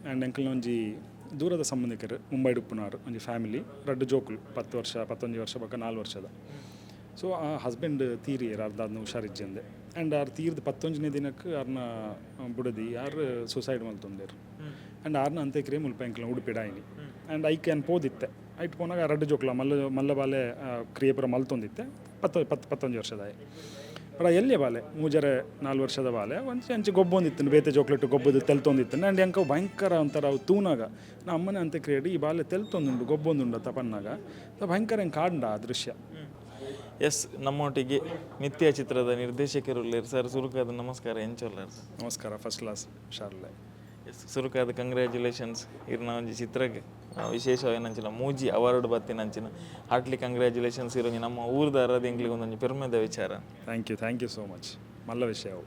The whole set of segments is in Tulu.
ಆ್ಯಂಡ್ ಎಂಕಲ್ನ ಒಂಜಿ ದೂರದ ಸಂಬಂಧಿಕರು ಮುಂಬೈಡ್ ಉಪ್ಪುನಾರ್, ಒಂಜಿ ಫ್ಯಾಮಿಲಿ, ರಡ್ಡ್ ಜೋಕುಲು, 10 ವರ್ಷ, 11 ವರ್ಷ ಬೊಕ್ಕ 4 ವರ್ಷದ. ಸೊ ಆ ಹಸ್ಬೆಂಡ್ ತೀರಿಯೆರ್, ಅರ್ಧ ಹುಷಾರಿಜ್ಜಂದೆ. ಆ್ಯಂಡ್ ಆರ್ ತೀರ್ದು 11ನೇ ದಿನಕ್ಕೆ ಆರ್ನ ಬುಡದಿ ಆರ್ ಸೂಸೈಡ್ ಮಲ್ತೊಂದೆರ್. ಆ್ಯಂಡ್ ಆರ್ನ ಅಂತ್ಯಕ್ರಿಯೆ ಮುಲ್ಪ ಎಂಕಲ್ನ ಉಡುಪಿಡ್ ಆಯ್ನಿ. ಆ್ಯಂಡ್ ಐಕ್ ಯಾನ್ ಪೋದಿತ್ತೆ. ಐಟ್ ಪೋನಾಗ ರಡ್ಡ್ ಜೋಕುಲ, ಮಲ್ಲ ಮಲ್ಲ ಬಾಲೆ ಕ್ರಿಯೆ ಪೂರ ಮಲ್ತೊಂದಿತ್ತೆ, 10 10 11 ವರ್ಷದಾಯೆ. ಬಟ್ ಆ ಎಲ್ಯ ಬಾಲೆ, 3.5 4 ವರ್ಷದ ಬಾಲೆ, ಒಂಚಿ ಅಂಚೆ ಗೊಬ್ಬೊಂದಿತ್ತು, ಬೇತೆ ಜೋಕ್ಲೆಟ್ ಗೊಬ್ಬದು ತೆಲ್ತೊಂದಿತ್ತು. ಆ್ಯಂಡ್ ಎಂಕ ಭಯಂಕರ ಒಂಥರ ಅವು ತೂನಾಗ, ನಾ ಅಮ್ಮನ ಅಂತ್ಯಕ್ರಿಯೆಡ್ ಈ ಬಾಲೆ ತೆಲ್ತೊಂದುಂಡು, ಗೊಬ್ಬೊಂದುಂಡು ಅಂತ ಪನ್ನಾಗ ಭಯಂಕರ ಎಂಕ್ ಕಾಡ್ಂಡ ಆ ದೃಶ್ಯ. ಎಸ್, ನಮ್ಮೊಟ್ಟಿಗೆ ಮಿಥ್ಯಾ ಚಿತ್ರದ ನಿರ್ದೇಶಕರು ಉಲ್ಲೇರ್. ಸರ್, ಸುರುಕಾದ ನಮಸ್ಕಾರ. ಎಂಚೊಲ್ಲಾರ್ ಸರ್? ನಮಸ್ಕಾರ, ಫಸ್ಟ್ ಕ್ಲಾಸ್ ಶಾರ್ಲೆ. ಎಸ್, ಸುರುಕಾದ ಕಂಗ್ರ್ಯಾಚುಲೇಷನ್ಸ್. ಇರ್ನ ಒಂಜಿ ಚಿತ್ರಗ್ ವಿಶೇಷವಾಯಿನಂಚಿನ ಮೂಜಿ ಅವಾರ್ಡ್ ಬತ್ತಿನಂಚಿನ, ಹಾರ್ಟ್ಲಿ ಕಂಗ್ರ್ಯಾಚುಲೇಷನ್ಸ್. ಇರೊಂಜಿ ನಮ್ಮ ಊರ್ದಾರ ಎಂಕ್ಲಿಗೆ ಒಂದೊಂಜಿ ಪೆರ್ಮೆದ ವಿಚಾರ. Thank you, thank you so much. ಮಲ್ಲ ವಿಷಯ ಅವು.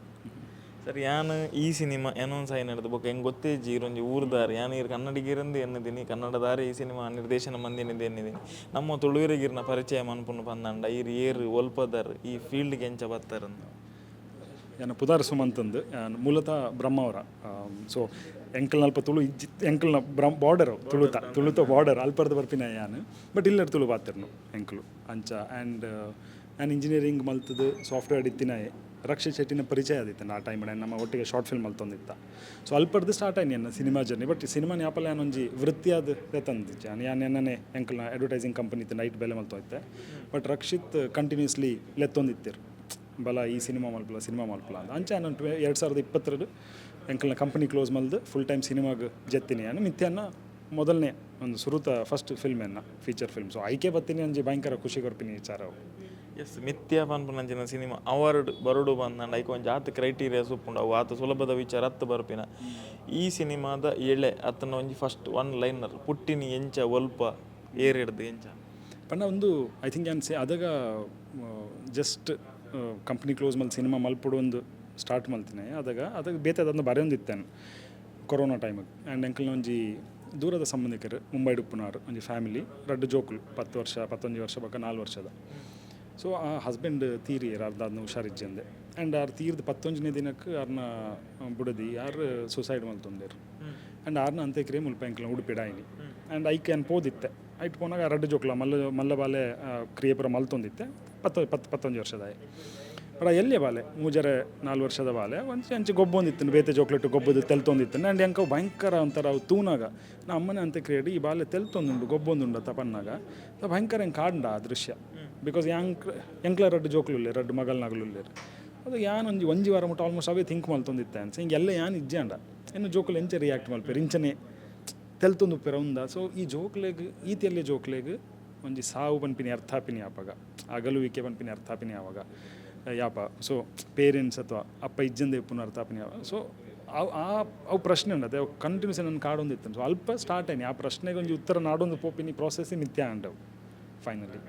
ಸರ್, ಯಾನ್ ಈ ಸಿನಿಮಾ ಅನೌನ್ಸ್ ಆಯಿ ನಡೆದು ಬೊಕ್ಕ ಹೆಂಗೆ ಗೊತ್ತೇಜಿ ಇರೊಂಜಿ ಊರ್ದಾರ್. ಯಾನ್ ಇರ್ ಕನ್ನಡಿಗಿರಂದು ಎನ್ನಿದ್ದೀನಿ, ಕನ್ನಡದಾರೆ ಈ ಸಿನಿಮಾ ನಿರ್ದೇಶನ ಮಂದಿನಿದ್ದು ಎನ್ನಿದ್ದೀನಿ. ನಮ್ಮ ತುಳುವೆರಿಗಿರ್ನ ಪರಿಚಯ ಮನ್ಪುನು ಪಂದಂಡ, ಇರ್ ಏರ್, ಒಲ್ಪದಾರ್, ಈ ಫೀಲ್ಡ್ಗೆ ಎಂಚ ಬತ್ತಾರಂದು? ಯಾನ ಪುದಾರ್ ಸುಮಂತಂದು. ಯಾನ್ ಮೂಲತಃ ಬ್ರಹ್ಮಾವರ. ಸೊ ಎಂಕಲ್ನ ಅಲ್ಪ ತುಳು ಇಜ್ಜಿ, ಎಂಕಲ್ನ ಬಾರ್ಡರ್, ತುಳುತ ತುಳುತ ಬಾರ್ಡರ್ ಅಲ್ಪರ್ದು ಬರ್ಪಿನ ಯಾನ್. ಬಟ್ ಇಲ್ಲರ್ ತುಳು ಪಾತೆರ್ನು ಎಂಕುಲು ಅಂಚ. ಆ್ಯಂಡ್ ನಾನು ಇಂಜಿನಿಯರಿಂಗ್ ಮಲ್ತದು ಸಾಫ್ಟ್ವೇರ್ ಇತ್ತಿನಾಯೆ. ರಕ್ಷಿತ್ ಶೆಟ್ಟಿನ ಪರಿಚಯ ಆದಿತ್ತು ಆ ಟೈಮ್ ನಮ್ಮ ಒಟ್ಟಿಗೆ ಶಾರ್ಟ್ ಫಿಲ್ಮ್ ಮಲ್ತೊಂದಿತ್ತ. ಸೊ ಅಲ್ಪರ್ದು ಸ್ಟಾರ್ಟ್ ಆಯ್ನಿ ನನ್ನ ಸಿನಿಮಾ ಜರ್ನಿ. ಬಟ್ ಸಿನಿಮಾ ಯಾಪಲ ಯಾನ್ ಒಂಜಿ ವೃತ್ತಿಯಾದ ತಂದಿಜ್ಜಿ. ಯಾನ್ ಯಾನ್ ಎನ್ನನೆ ಎಂಕಲ್ನ ಅಡ್ವರ್ಟೈಸಿಂಗ್ ಕಂಪನಿ ಇತ್ತು, ನೈಟ್ ಬೇಲೆ ಮಲ್ತೊಂದಿತ್ತೆ. ಬಟ್ ರಕ್ಷಿತ್ ಕಂಟಿನ್ಯೂಸ್ಲಿ ಲೆತ್ತೊಂದಿತ್ತೆರ್, ಬಲ ಈ ಸಿನಿಮಾ ಮಲ್ಪಲ, ಸಿನಿಮಾ ಮಲ್ಪಲ ಅಂತ. ಅಂಚ ನಾನು 2020ರ ಎಂಕಲ್ನ ಕಂಪನಿ ಕ್ಲೋಸ್ ಮಲ್ದು ಫುಲ್ ಟೈಮ್ ಸಿನಿಮಾಗ್ ಜೆತ್ತಿನಿ ನಾನು. ಮಿಥ್ಯಾನ ಮೊದಲನೇ ಒಂದು ಸುರುತ ಫಸ್ಟ್ ಫಿಲ್ಮ್ ಎನ್ನ ಫೀಚರ್ ಫಿಲ್ಮ್. ಸೊ ಐಕೆ ಬತ್ತೀನಿ ಒಂಜಿ ಭಯಂಕರ ಖುಷಿ ಕೊರ್ಪಿನಿ ವಿಚಾರ ಅವು. ಎಸ್, ಮಿಥ್ಯಾ ಪನ್ಪುನಂಚಿನ ಸಿನಿಮಾ ಅವಾರ್ಡ್ ಬರಡು ಬಂದಂಡ ಐಕ್ ಒಂಜಿ ಆತ್ ಕ್ರೈಟೀರಿಯಾಸ್ ಉಪ್ಪುಂಡು. ಅವು ಆತ ಸುಲಭದ ವಿಚಾರ ಅತ್ತು ಬರ್ಪಿನ. ಈ ಸಿನಿಮಾದ ಎಳೆ ಅತ್ತನ ಒಂಜಿ ಫಸ್ಟ್ ಒನ್ ಲೈನರ್, ಪುಟ್ಟಿನಿ ಎಂಚ, ಒಲ್ಪ, ಏರಿಡ್ದು ಎಂಚ? ಪಂಡ ಒಂದು I think ಯಾನ್ ಸೆ ಅದಗ ಜಸ್ಟ್ ಕಂಪ್ನಿ ಕ್ಲೋಸ್ ಮಲ್ ಸಿನಿಮಾ ಮಲ್ಪೊಡು ಒಂದು ಸ್ಟಾರ್ಟ್ ಮಲ್ತಿನಿ. ಅದಗ ಅದಗ ಬೇತೆ ಅದನ್ನು ಬರೆಯೊಂದಿತ್ತೇನೆ ಕೊರೋನಾ ಟೈಮಿಗೆ. ಆ್ಯಂಡ್ ಎಂಕಲ್ನ ಒಂಜಿ ದೂರದ ಸಂಬಂಧಿಕರು ಮುಂಬೈಡ್ ಉಪ್ಪುನಾರ್, ಒಂಜಿ ಫ್ಯಾಮಿಲಿ, ರಡ್ಡ್ ಜೋಕುಲು, 10 ವರ್ಷ, 11 ವರ್ಷ ಬೊಕ್ಕ 4 ವರ್ಷದ. ಸೊ ಆ ಹಸ್ಬೆಂಡ್ ತೀರಿಯೆರ್, ಅರ್ಧ ಹುಷಾರಿಜ್ಜಂದೆ. ಆ್ಯಂಡ್ ಆರ್ ತೀರ್ದು 11ನೇ ದಿನಕ್ಕೆ ಆರ್ನ ಬುಡದಿ ಆರ್ ಸೂಸೈಡ್ ಮಲ್ತೊಂದೆರ್. ಆ್ಯಂಡ್ ಆರ್ನ ಅಂತ್ಯಕ್ರಿಯೆ ಮುಲ್ಪ ಎಂಕಲ್ನ ಉಡುಪಿಡ್ ಆಯ್ನಿ. ಆ್ಯಂಡ್ ಐಕ್ ಯಾನ್ ಪೋದಿತ್ತೆ. ಐಟ್ ಪೋನಾಗ ರಡ್ಡ್ ಜೋಕುಲ, ಮಲ್ಲ ಮಲ್ಲ ಬಾಲೆ ಕ್ರಿಯೆ ಪೂರ ಮಲ್ತೊಂದಿತ್ತೆ, 10 10 11 ವರ್ಷದಾಯೆ. ಬಟ್ ಆ ಎಲ್ಯ ಬಾಲೆ, 3.5 4 ವರ್ಷದ ಬಾಲೆ, ಒಂಚಿ ಅಂಚೆ ಗೊಬ್ಬೊಂದಿತ್ತು, ಬೇತೆ ಜೋಕ್ಲೆಟ್ ಗೊಬ್ಬದು ತೆಲ್ತೊಂದಿತ್ತು. ಆ್ಯಂಡ್ ಎಂಕ ಭಯಂಕರ ಒಂಥರ ಅವು ತೂನಾಗ, ನಾ ಅಮ್ಮನ ಅಂತ್ಯಕ್ರಿಯೆಡ್ ಈ ಬಾಲೆ ತೆಲ್ತೊಂದುಂಡು, ಗೊಬ್ಬೊಂದುಂಡು ಅಂತ ಪನ್ನಾಗ ಭಯಂಕರ ಎಂಕ್ ಕಾಡ್ಂಡ ಆ ದೃಶ್ಯ. Because ಯಾಂಕ್ ಎಂಕ್ಲ ರಡ್ಡ್ ಜೋಕುಲು ಉಲ್ಲೇರ್, ರಡ್ಡ್ ಮಗಲ್ನಗುಲು ಉಲ್ಲೇರ್. ಅದು ಯಾನ್ ಒಂಜಿ ಒಂಜಿ ವಾರ ಮುಟ್ಟ ಆಲ್ಮೋಸ್ಟ್ ಅವೇ ಥಿಂಕ್ ಮಲ್ತೊಂದಿತ್ತೆ ಅನ್ಸ. ಹಿಂಗೆ ಎಲ್ಲ ಯಾನ್ ಇಜ್ಜಾಂಡ ಇನ್ನು ಜೋಕುಲು ಎಂಚ ರಿಯಾಕ್ಟ್ ಮಲ್ಪೆರ್, ಇಂಚನೆ ತೆಲ್ತೊಂದು ಉಪ್ಪೆರ ಉಂದ. ಸೊ ಈ ಜೋಕ್ಲೆಗ್, ಈ ತೆಲ್ಯ ಜೋಕ್ಲೆಗ್ ಒಂಜಿ ಸಾವು ಪನ್ಪಿನಿ ಅರ್ಥಾಪಿನಿ ಆಪಗ, ಅಗಲುವಿಕೆ ಪನ್ಪಿನಿ ಅರ್ಥಾಪಿನಿ ಆವಾಗ ಯಾಪ? ಸೊ ಪೇರೆಂಟ್ಸ್ ಅಥವಾ ಅಪ್ಪ ಇಜ್ಜಂದೆ ಇಪ್ಪುನ ಅರ್ಥಾಪಿನಿ ಯಾವಾಗ? ಸೊ ಅವು ಆ ಅವು ಪ್ರಶ್ನೆ ಉಂಡು, ಅದೇ ಕಂಟಿನ್ಯೂಸ್ ನನ್ನ ಕಾಡೊಂದಿತ್ತು. ಸೊ ಅಲ್ಪ ಸ್ಟಾರ್ಟ್ ಆಯ್ನಿ, ಆ ಪ್ರಶ್ನೆಗೆ ಒಂಜಿ ಉತ್ತರ ನಾಡೊಂದು ಪೋಪಿನಿ ಪ್ರಾಸೆಸ್ ಮಿಥ್ಯಾ ಅಂಡವು ಫೈನಲಿ.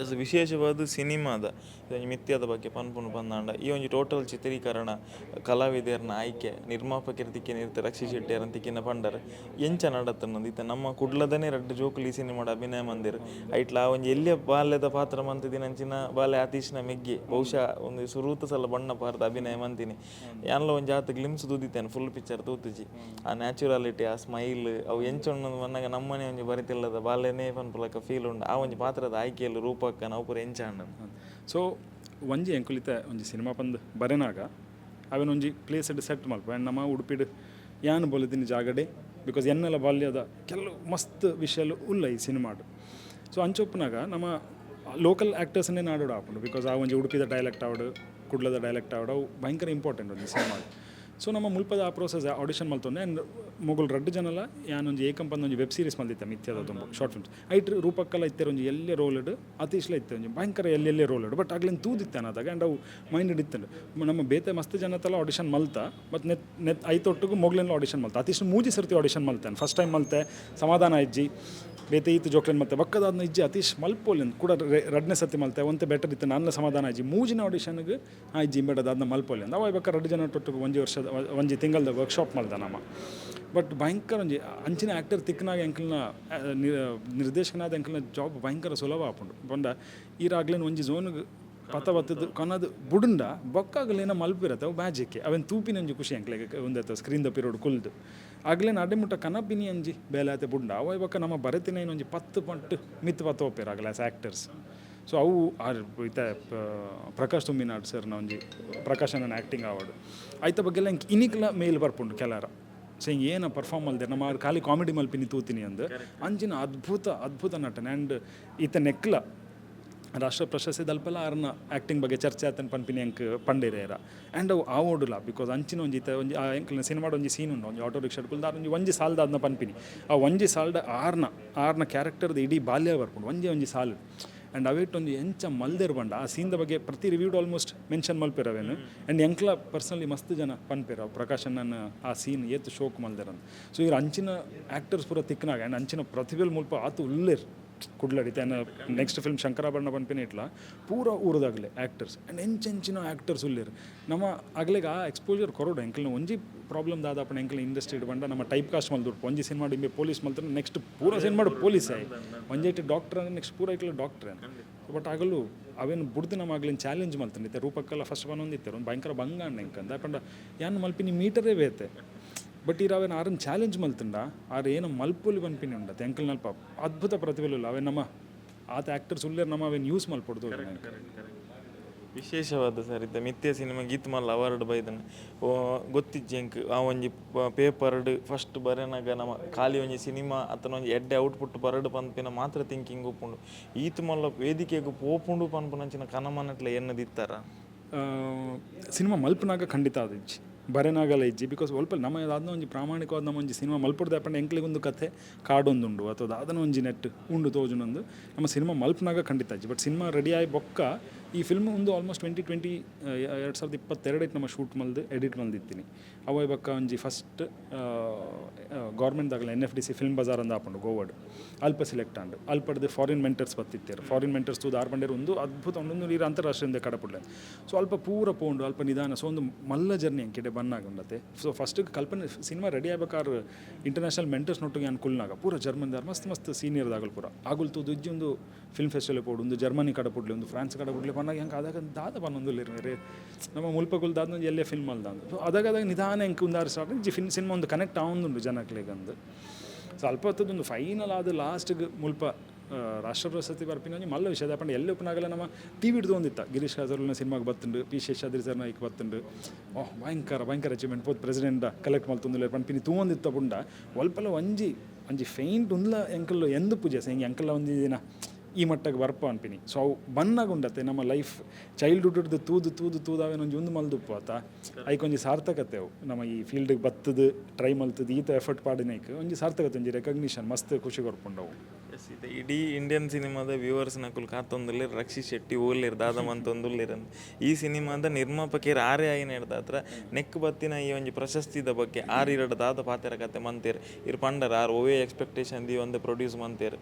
ಎಸ್, ವಿಶೇಷವಾದ ಸಿನಿಮಾದ ಇದೊಂಜಿ ಮಿಥ್ಯಾದ ಬಗ್ಗೆ ಪನ್ಪುನು ಪಂದಾಂಡ, ಈ ಒಂಜಿ ಟೋಟಲ್ ಚಿತ್ರೀಕರಣ, ಕಲಾವಿದೆರ್ನ ಆಯ್ಕೆ, ನಿರ್ಮಾಪಕರ ತಿಕ್ಕಿನ ಇರ್ತೆ ರಕ್ಷಿತ್ ಶೆಟ್ಟಿ ತಿಕ್ಕಿನ ಪಂಡರ್ ಎಂಚ ನಡತನ್ನದು? ಇತ್ತೆ ನಮ್ಮ ಕುಡ್ಲದನೇ ರಡ್ಡ್ ಜೋಕುಲು ಈ ಸಿನಿಮಾಡ್ ಅಭಿನಯ ಮಂದಿರ್. ಐಟ್ಲ ಆ ಒಂಜಿ ಎಲ್ಯ ಬಾಲ್ಯದ ಪಾತ್ರ ಮಂತಿದಿನಂಚಿನ ಬಾಲೆ ಆತೀಶ್ನ ಮೆಗ್ಗಿ ಬಹುಶಃ ಒಂದು ಸುರೂತ ಸಲ ಬಣ್ಣ ಪಾರ್ದ ಅಭಿನಯ ಮಂತಿನಿ. ಯಾನ್ಲ ಒಂಜಿ ಆತ್ ಗ್ಲಿಮ್ಸ್ ತೂದಿತ್ತೇನೆ, ಫುಲ್ ಪಿಕ್ಚರ್ ತೂತುಜಿ. ಆ ನ್ಯಾಚುರಾಲಿಟಿ, ಆ ಸ್ಮೈಲ್ ಅವು ಎಂಚ ಉಂಡು ಪನ್ನಗ ನಮ್ಮನೆ ಒಂಜಿ ಬರಿತಿಲ್ಲದ ಬಾಲೆನೇ ಪನ್ಪುಲಕ ಫೀಲ್ ಉಂಡು. ಆ ಒಂಜಿ ಪಾತ್ರದ ಆಯ್ಕೆಯಲ್ಲಿ ರೂಪಕ್ಕನ ಅವು ಪೂರ ಎಂಚ ಅಂಡ? ಸೊ ಒಂಜಿ ಎಂಕುಲಿತ ಒಂಜಿ ಸಿನಿಮಾ ಪಂದ್ ಬರೆನಾಗ ಅವೆನ್ ಒಂಜಿ ಪ್ಲೇಸ್ ಸೆಟ್ ಮಲ್ಪ. ಆ್ಯಂಡ್ ನಮ್ಮ ಉಡುಪಿಡ್ ಯಾನ್ ಬೋಲದಿನ ಜಾಗಡೆ, because ಎನ್ನೆಲ ಬಾಲ್ಯದ ಕೆಲವು ಮಸ್ತ್ ವಿಷಯಲು ಉಲ್ಲ ಈ ಸಿನಿಮಾಡ್. ಸೊ ಅಂಚೊಪ್ಪುನಾಗ ನಮ್ಮ ಲೋಕಲ್ ಆ್ಯಕ್ಟರ್ಸ್ನೇ ನಾಡೋಡು ಆಪುಂಡು. Because ಆ ಒಂಜಿ ಉಡುಪಿದ ಡೈಲೆಕ್ಟ್ ಆವಡು, ಕುಡ್ಲದ ಡೈಲೆಕ್ಟ್ ಆವಡು, ಅವು ಭಯಂಕರ ಇಂಪಾರ್ಟೆಂಟ್ ಒಂಜಿ ಸಿನಿಮಾಡ್. ಸೊ ನಮ್ಮ ಮುಲ್ಪದ ಆ ಪ್ರೋಸೆಸ್ ಆಡಿಷನ್ ಮಲ್ತೊಂದೆ. ಆ್ಯಂಡ್ ಮೊಗುಲ್ ರಡ್ಡು ಜನಲ ಯಾನ್ ಒಂಜಿ ಏಕಂಪಂದ ಒಂಜಿ ವೆಬ್ ಸೀರೀಸ್ ಮಲ್ದಿತ್ತೆ ಮಿಥ್ಯದ ತುಂಬ ಶಾರ್ಟ್ ಫಿಲ್ಮ್ಸ್. ಐಟ್ ರೂಪಕ್ಕಲ ಇತ್ತೆರ್ ಒಂಜಿ ಎಲ್ಲೆ ರೋಲ್ಡ್, ಅತೀಶ್ಲ ಇತ್ತೆ ಒಂಜಿ ಭಯಂಕರ ಎಲ್ಲೆಲ್ಲೇ ರೋಲ್ಡ್. ಬಟ್ ಆಗ್ಲೇನು ತೂದಿತ್ತೆ ಅದಾಗ ಆ್ಯಂಡ್ ಅವು ಮೈಂಡ್ ಇತ್ತಂಡು. ನಮ್ಮ ಬೇತೆ ಮಸ್ತ್ ಜನತೆಲ್ಲ ಆಡಿಷನ್ ಮಲ್ತ. ಬಟ್ ನೆತ್ ನೆತ್ ಐತೊಟ್ಟಿಗೆ ಮೊಗ್ಲೆಲ್ಲ ಆಡಿಷನ್ ಮಲ್ತ. ಅತೀಶ್ ಮೂಜಿ ಸರ್ತಿ ಆಡಿಷನ್ ಮಲ್ತಾನೆ. ಫಸ್ಟ್ ಟೈಮ್ ಮಲ್ತೆ, ಸಮಾಧಾನ ಇಜ್ಜಿ. ಬೇತೆ ಈತ ಜೋಕ್ಲೆನ್ ಮತ್ತೆ ಬಕ್ಕದಾದ್ನ ಇಜ್ಜಿ, ಅತೀಶ್ ಮಲ್ಪೋಲಿ ಕೂಡ. ರಡ್ನೇ ಸತಿ ಮಲ್ತೆ, ಒಂತೆ ಬೆಟರ್ ಇತ್ತು, ನನ್ನ ಸಮಾಧಾನ ಇಜ್ಜಿ. ಮೂಜಿನ ಆಡಿಷನ್ಗೆ ಆ ಇಜ್ಜಿ, ಬೇಡದ ಮಲ್ಪೋಲಿ ಅಂದ. ಅವ ಬಕ್ಕ ರಡ್ಡು ಜನ ಒಟ್ಟಿಗೆ ಒಂಜಿ ವರ್ಷದ ಒಂಜಿ ತಿಂಗಳದ ವರ್ಕ್ಶಾಪ್ ಮಲ್ದ ನಮ್ಮ. ಬಟ್ ಭಯಂಕರ ಒಂಜಿ ಅಂಚಿನ ಆ್ಯಕ್ಟರ್ ತಿಕ್ಕನಾಗ ಎಂಕಲ್ನ ನಿರ್ದೇಶಕನಾದ ಎಂಕಲ್ನ ಜಾಬ್ ಭಯಂಕರ ಸುಲಭ ಆಪುಂಡು. ಪಂಡ ಈರಾಗ್ಲೇನು ಒಂಜಿ ಝೋನ್ಗೆ. ಪತ ಬತ್ತದು ಕೊನದು ಬುಡುಂಡ ಬೊಕ್ಕ ಅಗಲೇನ ಮಲ್ಪಿರತ್ತೆ ಅವು ಮ್ಯಾಜಿಕ್. ಅವೆನ್ ತೂಪಿನ ಒಂಜಿ ಖುಷಿ ಅಂಕ್ಲೆಗ್. ಒಂದತ್ತ ಸ್ಕ್ರೀನ್ ದ ಪಿರೋಡ್ ಕುಲ್ದು ಅಗ್ಲೇನ ಅಡೆ ಮುಟ್ಟ ಕನಪಿನಿ ಅಂಜಿ ಬೇಲೆ ಆತೆ ಬುಡ್ಂಡ ಅವ ಬೊಕ್ಕ ನಮ್ಮ ಬರತಿನ ಒಂಜಿ 10 ಪಟ್ಟು ಮಿತ್ ಪತ್ತ ಹೋಪೇರು ಅಗಲ ಆಸ್ ಆ್ಯಕ್ಟರ್ಸ್. ಸೊ ಅವು ಆರ್ ಇತ್ತೆ ಪ್ರಕಾಶ್ ತುಮಿನಾಡ್ ಸರ್ನ ಒಂಜಿ ಪ್ರಕಾಶ್ ಆ್ಯಕ್ಟಿಂಗ್ ಅವಾರ್ಡ್ ಐತ ಬಗ್ಗೆ ಎಲ್ಲ ಇನಿಕ್ಲ ಮೇಲ್ ಬರ್ಪುಂಡು ಕೆಲರ. ಸೊ ಹಿಂಗೆ ಏನ ಪರ್ಫಾರ್ಮ್ ಮಲ್ದೆ, ನಮ್ಮ ಖಾಲಿ ಕಾಮಿಡಿ ಮಲ್ಪಿನಿ ತೂತಿನಿ ಅಂದ್. ಅಂಚಿನ ಅದ್ಭುತ ಅದ್ಭುತ ನಟನೆ. ಆ್ಯಂಡ್ ಈತ ನೆಕ್ಲ ರಾಷ್ಟ್ರ ಪ್ರಶಸ್ತಿ ದಲ್ಪಲ ಆರ್ನ ಆ್ಯಕ್ಟಿಂಗ್ ಬಗ್ಗೆ ಚರ್ಚೆ ಆತನ ಪನ್ಪಿನಿ ಅಂಕ್ ಪಂಡೇರೇರ. ಆ್ಯಂಡ್ ಅವು ಆವೋಡುಲ, because ಅಂಚಿನ ಒಂಜಿ ಇತ್ತ ಒಂಜಿ ಆ ಎಂಕ್ಲೆನ ಸಿನಿಮಾಡ್ ಒಂಜಿ ಸೀನ್ ಉಂಡು, ಒಂಜಿ ಆಟೋ ರಿಕ್ಷಾ ಕುಲ್ದು ಒಂಜಿ ಒಂಜಿ ಸಾಲ್ದ ಅದನ್ನ ಪನ್ಪಿನಿ. ಆ ಒಂಜಿ ಸಾಲ್ಡ ಆರ್ನ ಆರ್ನ ಕ್ಯಾರೆಕ್ಟರ್ದ ಇಡೀ ಬಾಲ್ಯ ಬರ್ಪುಂಡು ಒಂಜಿ ಒಂಜಿ ಸಾಲು. ಆ್ಯಂಡ್ ಅವೇಟ್ ಒಂಜಿ ಎಂಚ ಮಲ್ದೆರ್ ಬಂಡ ಆ ಸೀನ್ದ ಬಗ್ಗೆ ಪ್ರತಿ ರಿವ್ಯೂಡ್ ಆಲ್ಮೋಸ್ಟ್ ಮೆನ್ಷನ್ ಮಲ್ಪೆರ್ ಅವೇನು. ಆ್ಯಂಡ್ ಎಂಕ್ಲ ಪರ್ಸನಲಿ ಮಸ್ತ್ ಜನ ಪನ್ಪೆರ್ ಅವು ಪ್ರಕಾಶ್ ಆ ಸೀನ್ ಏತ್ ಶೋಕ್ ಮಲ್ದೆರಂದ್. ಸೊ ಇವ್ರು ಅಂಚಿನ ಆ್ಯಕ್ಟರ್ಸ್ ಪೂರ ತಿಕ್ನಾಗ ಆ್ಯಂಡ್ ಅಂಚಿನ ಪ್ರತಿಭೆಲ್ ಮುಲ್ಪ ಆತು ಉಲ್ಲೇರ್ ಕುಡ್ಲಡಿ. ನೆಕ್ಸ್ಟ್ ಫಿಲ್ಮ್ ಶಂಕರಾಭರಣ ಪನ್ಪಿನ ಇಟ್ಲ ಪೂರ ಊರುದಾಗಲೆ ಆ್ಯಕ್ಟರ್ಸ್ ಆ್ಯಂಡ್ ಎಂಚೆಂಚಿನ ಆ್ಯಕ್ಟರ್ಸ್ ಉಲ್ಲೇರ್. ನಮ್ಮ ಅಗ್ಲೆಗ್ ಆ ಎಕ್ಸ್ಪೋಜರ್ ಕೊರೊಡು. ಎಂಕ್ಲ್ನ ಒಂಜಿ ಪ್ರಾಬ್ಲಮ್ ದಾದಪ್ಪಣ ಎಂಕ್ಲ ಇಂಡಸ್ಟ್ರಿ ಬಂಡ ನಮ್ಮ ಟೈಪ್ ಕಾಸ್ಟ್ ಮಲ್ದುರ್ಪು. ಒಂಜಿ ಸಿನಿಮಾ ಇಂಬೆ ಪೊಲೀಸ್ ಮಲ್ತಾರೆ, ನೆಕ್ಸ್ಟ್ ಪೂರ ಸಿನಿಮಾ ಪೊಲೀಸ್ ಆಯ್. ಒಂಜೈಟ್ ಡಾಕ್ಟರ್ ಅಂದ್ರೆ ನೆಕ್ಸ್ಟ್ ಪೂರ ಐಕ್ಲ ಡಾಕ್ಟರ್. ಬಟ್ ಆಗಲು ಅವೇನು ಬುಡ್ದು ನಮ್ಮ ಆಗ್ಲಿನ ಚಾಲೆಂಜ್ ಮಲ್ತಂಡಿತ್ತೆ. ರೂಪಕ್ಕೆಲ್ಲ ಫಸ್ಟ್ ಬಂದಿತ್ತಾರೆ ಒಂದು ಭಯಂಕರ ಬಂಗ ಅಣ್ಣ ಎಂಕಂದ ಪಂಡ ಯಾನ್ ಮಲ್ಪಿನಿ ಮೀಟರೇ ಬೇತೆ. ಬಟ್ ಈರ್ ಅವೇನು ಆರನ್ ಚಾಲೆಂಜ್ ಮಲ್ತಂಡ ಆರ್ ಏನು ಮಲ್ಪುಲಿ ಪನ್ಪಿನಿ ಉಂಡತ್ತೆ. ಎಂಕಲ್ನಲ್ಪ ಅದ್ಭುತ ಪ್ರತಿಭೆಲು ಅವೇನು ನಮ್ಮ ಆತ ಆ್ಯಕ್ಟರ್ಸ್ ಉಲ್ಲೇರ್, ನಮ್ಮ ಅವೇನು ಯೂಸ್ ಮಲ್ಪೊಡ್ದು. ವಿಶೇಷವಾದ ಸರ್ ಇತ್ತ ಮಿಥ್ಯ ಸಿನಿಮಾ ಗೀತ್ ಮಲ್ಲ ಅವಾರ್ಡ್ ಬೈದನ ಓ ಗೊತ್ತಿಜ್ಜಿ ಎಂಕ್. ಆ ಒಂಜಿ ಪೇಪರ್ಡ್ ಫಸ್ಟ್ ಬರೆನಾಗ ನಮ್ಮ ಖಾಲಿ ಒಂಜಿ ಸಿನಿಮಾ ಅತನ ಒಂಜಿ ಎಡ್ಡೆ ಔಟ್ಪುಟ್ ಬರಡು ಪನ್ಪಿನ ಮಾತ್ರ ಥಿಂಕಿಂಗ್ ಉಪ್ಪುಂಡು. ಈತ್ ಮಲ್ಲ ವೇದಿಕೆಗ್ ಪೋಪುಂಡು ಪನ್ಪುನಂಚಿನ ಕನಮನಟ್ಲೆ ಎನ್ನದಿತ್ತಾರ? ಸಿನಿಮಾ ಮಲ್ಪನಾಗ ಖಂಡಿತ ಅದು ಇಜ್ಜಿ, ಬರೆನಾಗಲ ಇಜ್ಜಿ. Because ಒಲ್ಪ ನಮ್ಮ ದಾದನ ಒಂಜಿ ಪ್ರಾಮಾಣಿಕವಾದ ನಮ್ಮ ಒಂಜಿ ಸಿನಿಮಾ ಮಲ್ಪೊಡ್ದು ಪಂಡ ಎಂಕ್ಲೆಗ್ ಒಂದು ಕಥೆ ಕಾಡೊಂದುಂಡು ಅಥವಾ ದಾದನ ಒಂಜಿ ನೆಟ್ ಉಂಡು ತೋಜುನೊಂದು. ನಮ್ಮ ಸಿನಿಮಾ ಮಲ್ಪನಾಗ ಖಂಡಿತ ಇಜ್ಜಿ. ಬಟ್ ಸಿನಿಮಾ ರೆಡಿ ಆಯಿ ಬೊಕ್ಕ ಈ ಫಿಲ್ಮ್ ಒಂದು ಆಲ್ಮೋಸ್ಟ್ 2020, 2022 ನಮ್ಮ ಶೂಟ್ ಮಲ್ದು ಎಡಿಟ್ ಮಲ್ದಿತ್ತೀನಿ. ಅವ ಬೊಕ್ಕ ಒಂಜಿ ಫಸ್ಟ್ ಗೌರ್ಮೆಂಟ್ ದಾಗಲ ಎನ್ಎಫ್ಡಿಸಿ ಫಿಲ್ಮ್ ಬಜಾರ್ ಅಂದ ಆಪುಂಡು ಗೋವಾಡ್, ಅಲ್ಪ ಸೆಲೆಕ್ಟ್ ಆಂಡ್. ಅಲ್ಪಡ್ದು ಫಾರಿನ್ ಮೆಂಟರ್ಸ್ ಬತ್ತಿತ್ತೇರು. ಫಾರಿನ್ ಮೆಂಟರ್ಸ್ ತೂದು ಆರ್ ಪಂಡೇರು, ಒಂದು ಅದ್ಭುತ ಒಂದು ನೀರು ಅಂತಾರಾಷ್ಟ್ರೀಯ ಕಡಪುಡ್ಲೆ. ಸೊ ಅಲ್ಪ ಪೂರ ಪೋಂಡು ಅಲ್ಪ ನಿಧಾನ. ಸೊ ಒಂದು ಮಲ್ಲ ಜರ್ನಿ ಅಂಕಿಡೆ ಬನ್ನಾಗ ಉಂಡತೆ. ಸೊ ಫಸ್ಟ್ ಕಲ್ಪನೆ ಸಿನಿಮಾ ರೆಡಿ ಆಗ್ಬೇಕಾದ್ರೆ ಇಂಟರ್ನ್ಯಾಷನಲ್ ಮೆಂಟರ್ಸ್ ನೊಟ್ಟಿಗೆ ಅನ್ಕುಲ್ನಾಗ ಪೂರ ಜರ್ಮನ್ದಾರ್ ಮಸ್ತ್ ಮಸ್ತ್ ಸೀನಿಯರ್ ದಾಗಲ್ ಪೂರ ಆಗುಲ್ ತೂದು ಇಜ್ಜಿ, ಒಂದು ಫಿಲ್ಮ್ ಫೆಸ್ಟಿವಲ್ ಪೋಡು, ಒಂದು ಜರ್ಮನಿ ಕಡಪುಡ್ಲಿ, ಒಂದು ಫ್ರಾನ್ಸ್ ಕಡಪುಡ್ಲಿ ಪನ್ನಾಗ ಹೆಂಗೆ ಆದಾಗ ದಾದ ಪನ್ನೊಂದುಲ್ಲೇರು ಮೇರೆ ನಮ್ಮ ಮುಲ್ಪಗುಲ್ ದಾದ ಒಂಜಿ ಎಲ್ಲೇ ಫಿಲ್ಮ್ ಅಲ್ದ. ಸೊ ಅದಾಗ ಅದಾಗ ನಿಧಾನ ಎಂಕ್ ಒಂದಾರು ಸ್ಟಾರ್ಟ್ ಇಜ್ಜಿ ಫಿಲ್ಮ್ ಸಿನಿಮಾ ಒಂದು ಕನೆಕ್ಟ್ ಆವೊಂದುಂಡು ಜನಕ್ಲೆಗ್ ಅಂದ್. ಸೊ ಅಲ್ಪ ಹೊತ್ತದ ಒಂದು ಫೈನಲ್ ಆದ ಲಾಸ್ಟ್ಗೆ ಮುಲ್ಪ ರಾಷ್ಟ್ರ ಪ್ರಶಸ್ತಿ ಬರ್ಪಿನ ಒಂಜಿ ಮಲ್ಲ ವಿಷಯ. ಪಂಡ ಎಲ್ಲೆ ಉಪ್ಪುನಾಗಲ ನಮ್ಮ ಟಿ ವಿಡ್ದು ಒಂದಿತ್ತ ಗಿರೀಶ್ ಕಾಸರಲ್ನ ಸಿನಿಮಾಗೆ ಬತ್ತುಂಡು, ಪಿ ಶೇಷಾದ್ರಿ ಸರ್ನ ಐಕ್ ಬತ್ತುಂಡು. ಓಹ್ ಭಯಂಕರ ಭಯಂಕರ ಅಚೀವ್ಮೆಂಟ್, ಪೋತ್ ಪ್ರೆಸಿಡೆಂಟ್ ಕಲೆಕ್ಟ್ ಮಲ್ತೊಂದುಲ್ಲೆರ್ ಪನ್ಪಿನಿ ತೂವೊಂದಿತ್ತ. ಪುಂಡ ಒಲ್ಪಲ ಒಂಜಿ ಒಂಜಿ ಫೈಂಟ್ ಉಂದ್ಲ ಎಂಕಲ್ ಎಂದ್ ಪೂಜೆ ಹಿಂಗೆ ಎಂಕಲ್ಲ ಒಂಜಿ ದಿನ ಈ ಮಟ್ಟಕ್ಕೆ ಬರ್ಪ ಅನ್ಪಿನಿ. ಸೊ ಅವು ಬನ್ನಾಗ ಉಂಡತ್ತೆ ನಮ್ಮ ಲೈಫ್ ಚೈಲ್ಡ್ಹುಡ್ ತೂದು ತೂದು ತೂದು ಅವೇನು ಒಂಜಿ ಒಂದು ಮಲ್ದುಪ್ಪು ಆತ ಐಕ್ ಒಂಜಿ ಸಾರ್ಥಕತೆ. ಅವು ನಮ್ಮ ಈ ಫೀಲ್ಡ್ಗೆ ಬತ್ತದು ಟ್ರೈ ಮಲ್ತದು ಈತ ಎಫರ್ಟ್ ಪಾಡಿನೈಕ್ ಒಂಜಿ ಸಾರ್ಥಕತೆ, ಒಂಜಿ ರೆಕಗ್ನಿಷನ್ ಮಸ್ತ್ ಖುಷಿ ಕೊರ್ಪುಂಡು ಅವು. ಎಸ್, ಇದು ಇಡೀ ಇಂಡಿಯನ್ ಸಿನಿಮಾದ ವ್ಯೂವರ್ಸ್ ನಕುಲ್ ಕಾತೊಂದುಲ್ಲೆರ್, ರಕ್ಷಿತ್ ಶೆಟ್ಟಿ ಓಲ್ಲೆರ್, ದಾದ ಮಂತೊಂದುಲ್ಲೆರ್ ಅಂದ್. ಈ ಸಿನಿಮಾದ ನಿರ್ಮಾಪಕೆರ್ ಆರೇ ಆಯಿನ ಹತ್ರ ನೆಕ್ ಬತ್ತಿನ ಈ ಒಂಜಿ ಪ್ರಶಸ್ತಿದ ಬಗ್ಗೆ ಆರ್ ಇರಡ್ ದಾದ ಪಾತೆರ ಕತೆ ಮಂತೇರ್? ಇರ್ ಪಂಡರ್ ಆರ್ ಒವೇ ಎಕ್ಸ್ಪೆಕ್ಟೇಷನ್ the ಒಂದು ಪ್ರೊಡ್ಯೂಸ್ ಮಂತೇರ್,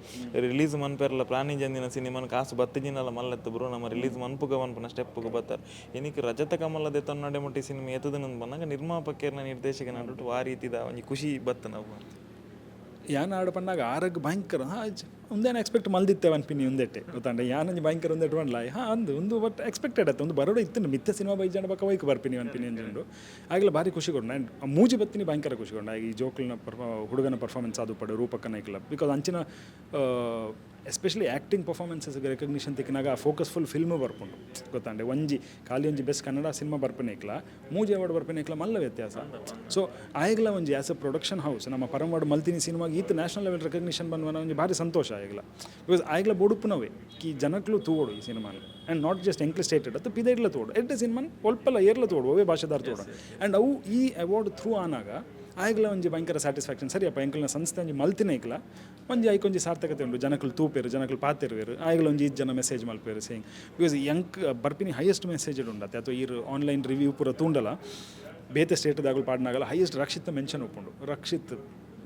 ರಿಲೀಸ್ ಮನ್ಪೆರ್ಲ ಪ್ಲಾನಿ ಜಂದಿನ ಸಿನಿಮಾನ ಕಾಸು ಬತ್ತಿಜಿನಲ್ಲ ಮಲ್ಲತ್ತು ಬ್ರೋ, ನಮ್ಮ ರಿಲೀಸ್ ಮನ್ಪುಗ ಮನ್ಪುನ ಸ್ಟೆಪ್ಪುಗ ಬತ್ತಾರೆ. ಇನಿಕ್ ರಜತ ಕಮಲ ದೆತೊನ್ನಡೆ ಮುಟ್ಟಿ ಸಿನಿಮಾ ಎತ್ತದನಂದ್ ಬಂದಾಗ ನಿರ್ಮಾಪಕರ್ನ ನಿರ್ದೇಶಕ ನಡುಟು ಆ ರೀತಿದ ಒಂಜಿ ಖುಷಿ ಬತ್ತ ನಾವು. ಯಾನ್ ಆಡ ಪನ್ನಾಗ ಆರಗ್ ಭಯಂಕರ ಹಾಂ ಒಂದೇನು ಎಕ್ಸ್ಪೆಕ್ಟ್ ಮಲ್ದಿತ್ತೆ ಅನ್ಪಿನಿ ಒಂದೆಟ್ಟೆ ಗೊತ್ತಾಂಡ. ಯಾನೊಂಜಿ ಭಯಂಕರ ಒಂದೆಟ್ಟು ಪಂಡ್ಲ ಹಾಂ ಅಂದು ಒಂದು. ಬಟ್ ಎಕ್ಸ್ಪೆಕ್ಟೆಡ್ ಆಯ್ತು ಒಂದು ಬರೋಡ ಇತ್ತು. ಮಿಥ್ಯ ಸಿನಿಮಾ ಬೈಜಾಂಡ ಬಕ್ಕ ವೈಕ್ ಬರ್ಪಿನಿ ಅನ್ಪಿನಿ ಅಂಜುಂಡು. ಆಗಲ ಭಾರಿ ಖುಷಿ ಕೊಡು. ಆ್ಯಂಡ್ ಮೂಜಿ ಬತ್ತಿನಿ ಭಯಂಕರ ಖುಷಿ ಕೊಡು. ಈ ಜೋಕ್ಲ್ನ ಪರ್ಫಾ ಹುಡುಗನ ಪರ್ಫಾರ್ಮೆನ್ಸ್ ಅದು ಪಡು ರೂಪಕ್ಕನ ಐಕ್ಲ. Because ಅಂಚಿನ ಎಸ್ಪೆಷಲಿ ಆ್ಯಕ್ಟಿಂಗ್ ಪರ್ಫಾರ್ಮೆನ್ಸಸ್ ರೆಕಗ್ನಿಷನ್ ತಿಕ್ಕಿನಾಗ ಫೋಕಸ್ ಫುಲ್ ಫಿಲ್ಮ್ ಬರ್ಪುಂಡು ಗೊತ್ತಾಂಡೆ. ಒಂಜಿ ಖಾಲಿ ಒಂಜಿ ಬೆಸ್ಟ್ ಕನ್ನಡ ಸಿನಿಮಾ ಬರ್ಪನೇಕ್ಲ ಮೂಜಿ ಅವಾರ್ಡ್ ಬರ್ಪನೇಕ್ಲ ಮಲ್ಲ ವ್ಯತ್ಯಾಸ. ಸೊ ಆಯಗ್ಲ ಒಂಜಿ ಆ್ಯಸ್ ಎ ಪ್ರೊಡಕ್ಷನ್ ಹೌಸ್ ನಮ್ಮ ಪರಮವಾಡ್ ಮಲ್ತಿನಿ ಸಿನಿಮಾಗೆ ಈತ ನ್ಯಾಷನಲ್ ಲೆವೆಲ್ ರೆಕಗ್ನಿಷನ್ ಬಂದ್ವನ ಒಂಜಿ ಭಾರಿ ಸಂತೋಷ ಆಯಗ್ಲ. Because ಆಯಗ್ಲ ಬೊಡುಪುನವೇ ಕಿ ಜನಕ್ಲು ತೂವೋಡು ಈ ಸಿನಿಮಾನ. ಆ್ಯಂಡ್ not just ಎಂಕ್ಲ ಸ್ಟೇಟೆಡ್ ಅಥವಾ ಪಿದೈಡ್ಲ ತೋಡು, ಎಡ್ಡೆ ಸಿನಿಮಾನ್ ಒಲ್ಪಲ ಏರ್ಲ ತೋಡು, ಒವೇ ಭಾಷೆದಾರ್ ತೋಡು. ಆ್ಯಂಡ್ ಅವು ಈ ಅವಾರ್ಡ್ ಥ್ರೂ ಆನಾಗ ಆಯಗ್ಲ ಒಂಜಿ ಭಯಂಕರ ಸ್ಯಾಟಿಸ್ಫ್ಯಾಕ್ಷನ್. ಸರಿಯಪ್ಪ, ಎಂಕಲ್ನ ಸಂಸ್ಥೆ ಒಂಜಿ ಮಲ್ತಿನ ಐಕ್ಲ ಒಂಜಿ ಐಕೊಂಜಿ ಸಾರ್ಥಕತೆ ಉಂಡು. ಜನಕುಲು ತೂಪೇರು, ಜನಕುಲು ಪಾತೆರುವೆರು. ಆಯಗ್ಲ ಒಂಜಿ ಇಜ್ ಜನ ಮೆಸೇಜ್ ಮಲ್ಪೇರು ಸೇಯಿಂಗ್. Because ಎಂಕ್ ಬರ್ಪಿನಿ ಹೈಯೆಸ್ಟ್ ಮೆಸೇಜ್ ಉಂಡತ್ತೆ ಅಥವಾ ಈರ್ ಆನ್ಲೈನ್ ರಿವ್ಯೂ ಪೂರ ತೂಂಡಲ ಬೇತೆ ಸ್ಟೇಟ್ದಾಗಲು ಪಾಡ್ನಾಗಲ ಹೈಯೆಸ್ಟ್ ರಕ್ಷಿತ್ ಮೆನ್ಷನ್ ಉಪ್ಪುಂಡು. ರಕ್ಷಿತ್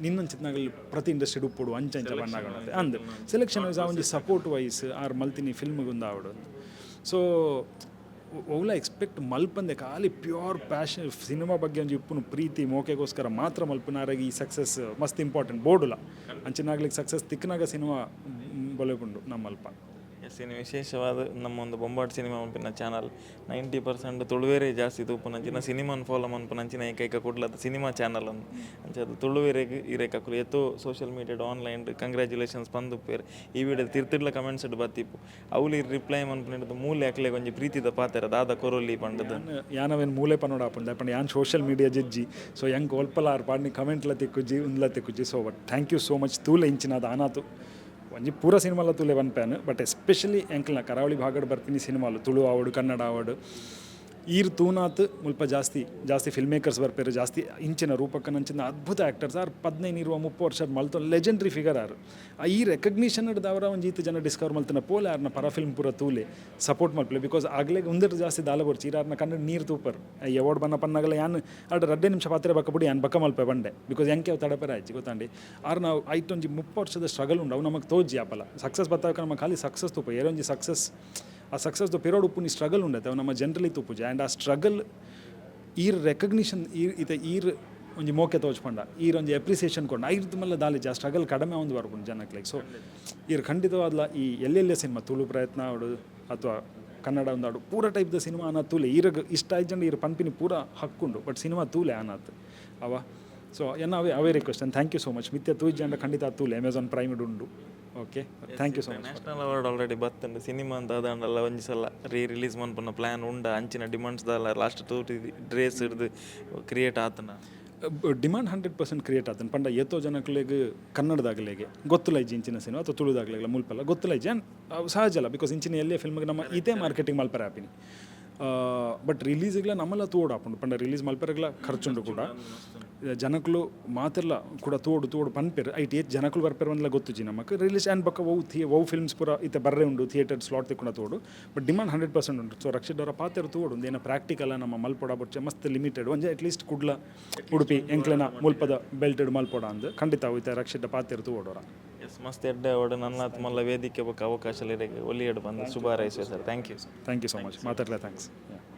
ನಿನ್ನಂಚಿತ್ನಾಗಲ್ ಪ್ರತಿ ಇಂಡಸ್ಟ್ರಿ ಉಪ್ಪುಡು ಅಂಚ ಅಂಚ ಬಣ್ಣಾಗ ಅಂದ್ ಸೆಲೆಕ್ಷನ್ ವೈಸ್ ಆ ಒಂಜಿ ಸಪೋರ್ಟ್ ವೈಸ್ ಆರ್ ಮಲ್ತಿನಿ ಫಿಲ್ಮ್ಗೆ ಆವಡು. ಸೊ ಒವ್ಲ ಎಕ್ಸ್ಪೆಕ್ಟ್ ಮಲ್ಪಂದೆ ಖಾಲಿ ಪ್ಯೂರ್ ಪ್ಯಾಷನ್, ಸಿನಿಮಾ ಬಗ್ಗೆ ಒಂಜಿ ಇಪ್ಪುನು ಪ್ರೀತಿ ಮೋಕೆಗೋಸ್ಕರ ಮಾತ್ರ ಮಲ್ಪುನಾರಾಗಿ ಈ ಸಕ್ಸಸ್ ಮಸ್ತ್ ಇಂಪಾರ್ಟೆಂಟ್ ಬೋರ್ಡುಲ. ಅಂಚಿನಾಗ್ಲಿಕ್ಕೆ ಸಕ್ಸಸ್ ತಿಕ್ಕನಾಗ ಸಿನಿಮಾ ಬೊಲೆಪುಂಡು ನಮ್ಮಲ್ಪ. ಎಸ್. ಎಸ್, ಇನ್ನು ವಿಶೇಷವಾದ ನಮ್ಮ ಒಂದು ಬೊಂಬಾಟ್ ಸಿನಿಮಾ ಮನ್ಪಿನ ಚಾನಲ್ 90% ತುಳುವೆರೇ ಜಾಸ್ತಿ ತೂಪುನಂಚಿನ, ಸಿನಿಮಾನ್ ಫಾಲೋ ಮನ್ಪುನಂಚಿನ ಏಕೈಕ ಕುಡ್ಲದ ಸಿನಿಮಾ ಚಾನಲ್ ಅಂದ್. ಅಂಚ ಅದು ತುಳುವೆರೆಗ್ ಇರೆಕ್ ಅಕುಲು ಏತೋ ಸೋಷಿಯಲ್ ಮೀಡಿಯಾಡ್, ಆನ್ಲೈನ್ ಕಂಗ್ರ್ಯಾಚುಲೇಷನ್ಸ್ ಪಂದುಪ್ಪೆರ್. ಈ ವಿಡಿಯೋ ತಿರ್ತಿಡ್ಲ ಕಮೆಂಟ್ಸ್ ಬತ್ತಿಪ್ಪು. ಅವ್ಲು ಇರ್ ರಿಪ್ಲೈ ಮನ್ಪುನೆಡ್ದ್ ಮೂಲೆ ಅಕ್ಲೆಗ್ ಒಂಜಿ ಪ್ರೀತಿದ ಪಾತೆರ ದಾದ ಕೊರೊಲಿ ಪಂಡದು? ಯಾನ್ ಅವೇನು ಮೂಲೆ ಪನೋಡ ಆಪುಂಡು, ಪಂಡ ಯಾನ್ ಸೋಷಿಯಲ್ ಮೀಡಿಯಾ ಜಜ್ಜಿ. ಸೊ ಎಂಕ್ ಒಲ್ಪಲ ಆರ್ ಪಾಡ್ನಿ ಕಮೆಂಟ್ಲ ತಿಕ್ಕುಜಿ, ಉಂದ್ಲ ತಿಕ್ಕುಜಿ. So but thank you so much. ತೂಲೆ ಇಂಚಿನದ ಆನಾತು ಒಂಜಿ ಪೂರ ಸಿನಿಮಾಲ ತೂಲೆ ಪನ್ಪೇನು. ಬಟ್ ಎಸ್ಪೆಷಲಿ ಎಂಕ್ಲ್ನ ಕರಾವಳಿ ಭಾಗಡ್ ಬರ್ಪಿನಿ ಸಿನಿಮಾಲು, ತುಳು ಆವಡ್, ಕನ್ನಡ ಆವಡ್, ಈರ್ ತೂನಾತ್ ಮುಲ್ಪ ಜಾಸ್ತಿ ಜಾಸ್ತಿ ಫಿಲ್ಮ್ ಮೇಕರ್ಸ್ ಬರ್ಪೆರ್. ಜಾಸ್ತಿ ಇಂಚಿನ ರೂಪಕ್ಕನಂಚಿನ ಅದ್ಭುತ ಆ್ಯಕ್ಟರ್ಸ್ ಆರ್ 15, 20, 30 ವರ್ಷ ಮಲ್ತೊ ಲೆಜೆಂಡ್ರಿ ಫಿಗರ್ ಆರ್. ಆ ಈ ರೆಕಗ್ನಿಷನ್ ದಾವರ ಒಂಜಿ ಈತ್ ಜನ ಡಿಸ್ಕವರ್ ಮಲ್ತಿನ. ಪೋಲೆ, ಆರ್ನ ಪರ ಫಿಲ್ಮ್ ಪೂರ ತೂಲೆ, ಸಪೋರ್ಟ್ ಮಲ್ಪಲೆ. Because ಆಗ್ಲೆಗ್ ಉಂದೆಟ್ ಜಾಸ್ತಿ ದಾಲ ಬೊರ್ಚಿ. ಈರ್ ಆರ್ನ ಕಣ್ಣು ನೀರು ತೂಪರ್. ಈ ಅವಾರ್ಡ್ ಬನ್ನ ಪನ್ನಾಗಲ ಯಾನ್ ಆಡ 2 ನಿಮಿಷ ಪಾತ್ರೆ ಬಕ್ಕ ಬುಡಿ, ಯಾನ್ ಬಕ್ಕ ಮಲ್ಪೆ ಬಂಡೆ. Because ಎಂಕೆ ಅವು ತಡಪೆರ ಆಯ್ಚಿ ಗೊತ್ತಾಂಡಿ. ಆರ್ನ ಐಟೊಂಜಿ 30 ವರ್ಷದ ಸ್ಟ್ರಗಲ್ ಉಂಡು, ಅವು ನಮಗೆ ತೋಜಿ ಆಪಲ. ಸಕ್ಸಸ್ ಬತ್ತಾಕ ನಮ್ಮ ಖಾಲಿ ಸಕ್ಸಸ್ ತೂಪ. ಏರೊಂಜಿ ಸಕ್ಸಸ್, ಆ ಸಕ್ಸಸ್ ಪಿರೋಡ್ ಉಪ್ಪುನಿ ಸ್ಟ್ರಗಲ್ ಉಂಡತೆ, ಅವು ನಮ್ಮ ಜನರಲಿ ತೂಪುಜಿ. ಆ್ಯಂಡ್ ಆ ಸ್ಟ್ರಗಲ್ ಈರ್ ರೆಕಗ್ನಿಷನ್, ಈರ್ ಇತ್ತೆ ಈರ್ ಒಂಜಿ ಮೋಕೆ ತೋಜ್ಪಂಡ, ಈರ್ ಒಂಜಿ ಅಪ್ರಿಸಿಯೇಷನ್ ಕೊಂಡು ಐರ್ದು ಮಲ್ಲ ದಾಲಿಜಿ ಆ ಸ್ಟ್ರಗಲ್ ಕಡಿಮೆ ಒಂದು ಬರ್ಪುಂಡು ಜನಕ್ಲೆಗ್. ಸೊ ಈರ್ ಖಂಡಿತವಾದ್ಲ ಈ ಎಲ್ಲೆಲ್ಲೆ ಸಿನಿಮಾ, ತುಳು ಪ್ರಯತ್ನ ಆವಡು ಅಥವಾ ಕನ್ನಡ ಒಂದಾಡು, ಪೂರ ಟೈಪ್ದ ಸಿನಿಮಾ ಆನ ತೂಲೆ. ಈರಗ್ ಇಷ್ಟ ಆಯ್ಜಂಡ ಈರ್ ಪನ್ಪಿನಿ ಪೂರ ಹಕ್ಕುಂಡು. ಬಟ್ ಸಿನಿಮಾ ತೂಲೆ ಆನಾತ್ ಅವ. ಸೊ ಎನ್ನ ಅವೇ ಅವೇ request, and thank you so much. ಮಿತ್ಯ ತೂಜಂಡ ಖಂಡಿತ ತೂಲೆ, ಅಮೆಝಾನ್ ಪ್ರೈಮ್ ಉಂಡು. Okay, thank you so much. National award already ಬತ್ತಂಡು. ಸಿನಿಮಾ ಅಂತ ಅದಾಂಡಲ್ಲ ಒಂಜಿ ಸಲ ರೀ ರಿಲೀಸ್ ಮನ್ಪುನ ಪ್ಲಾನ್ ಉಂಡ? ಅಂಚಿನ ಡಿಮಾಂಡ್ಸ್ ದಾಲ ಲಾಸ್ಟ್ 2 ಡೇಸ್ ಹಿಡ್ದು ಕ್ರಿಯೇಟ್ ಆತನ? ಡಿಮಾಂಡ್ 100% ಕ್ರಿಯೇಟ್ ಆತನ. ಪಂಡ ಏತೋ ಜನಕ್ಲೆಗ್ ಕನ್ನಡದಾಗಲೆಗೆ ಗೊತ್ತುಲ ಇಜ್ಜಿ ಇಂಚಿನ ಸಿನಿಮಾ, ಅಥವಾ ತುಳುದಾಗಲೆಲ್ಲ ಮುಲ್ಪಲ್ಲ ಗೊತ್ತುಲ ಇಜ್ಜಿ. ಆ್ಯಂಡ್ ಅವು ಸಹಜ ಅಲ್ಲ, because ಇಂಚಿನ ಎಲ್ಲೇ ಫಿಲ್ಮ್ಗೆ ನಮ್ಮ ಇದೇ ಮಾರ್ಕೆಟಿಂಗ್ ಮಲ್ಪರೆ ಆಪಿನಿ. ಬಟ್ ರಿಲೀಸ್ಗ್ಲ ನಮ್ಮಲ್ಲ ತೋಡು ಆಪುಂಡು. ಪಂಡ ರಿಲೀಸ್ ಮಲ್ಪರೆಗ್ಲ ಖರ್ಚುಂಡು ಕೂಡ. ಜನಕ್ಲು ಮಾತೆರ್ಲ ಕೂಡ ತೋಡು ತೋಡು ಪನ್ಪೆರ್. ಐಟ್ ಏತ್ ಜನಕುಲು ಬರ್ಪೆರ್ ಒಂದ್ಲ ಗೊತ್ತುಜಿ ನಮಕ್. ರಿಲೀಸ್ ಆ್ಯಂಡ್ ಬೊಕ್ಕ ಒವು ಥಿಯೇ ಒವು ಫಿಲ್ಮ್ಸ್ ಪೂರ ಇತ್ತೆ ಬರ್ರೆ ಉಂಡು, ಥಿಯೇಟರ್ ಸ್ಲಾಟ್ ತಿಕ್ಕುಂಡ ತೋಡು. ಬಟ್ ಡಿಮಾಂಡ್ 100% ಉಂಡು. ಸೊ ರಕ್ಷಿತ್ ಅವರ ಪಾತೆರ ತೋಡು. ಒಂದು ಏನೋ ಪ್ರಾಕ್ಟಿಕಲ್ ನಮ್ಮ ಮಲ್ಪೊಡ ಬೊರ್ಚೆ, ಮಸ್ತ್ ಲಿಮಿಟೆಡ್ ಒಂಜಿ ಅಟ್ಲೀಸ್ಟ್ ಕುಡ್ಲ, ಉಡುಪಿ, ಎಂಕ್ಲೆನ ಮುಲ್ಪದ ಬೆಲ್ಟೆಡ್ ಮಲ್ಪೊಡ ಅಂದ್. ಖಂಡಿತ ಅವು ರಕ್ಷಿತ ಪಾತೆರ ತೋಡೋರ. ಎಸ್, ಮಸ್ತ್ ಎಡ್ಡೆ ಅವಾರ್ಡ್. ನನ್ನ ಮಲ್ಲ ವೇದಿಕೆ ಬೊಕ್ಕ ಅವಕಾಶ ಇರೆಗ್ ಒಲಿಯಡ್ ಬಂದು ಶುಭ ಹಾರೈಸುವೆ sir. Thank you. Thank you so much ಮಾತಾಡಲೇ. Thanks.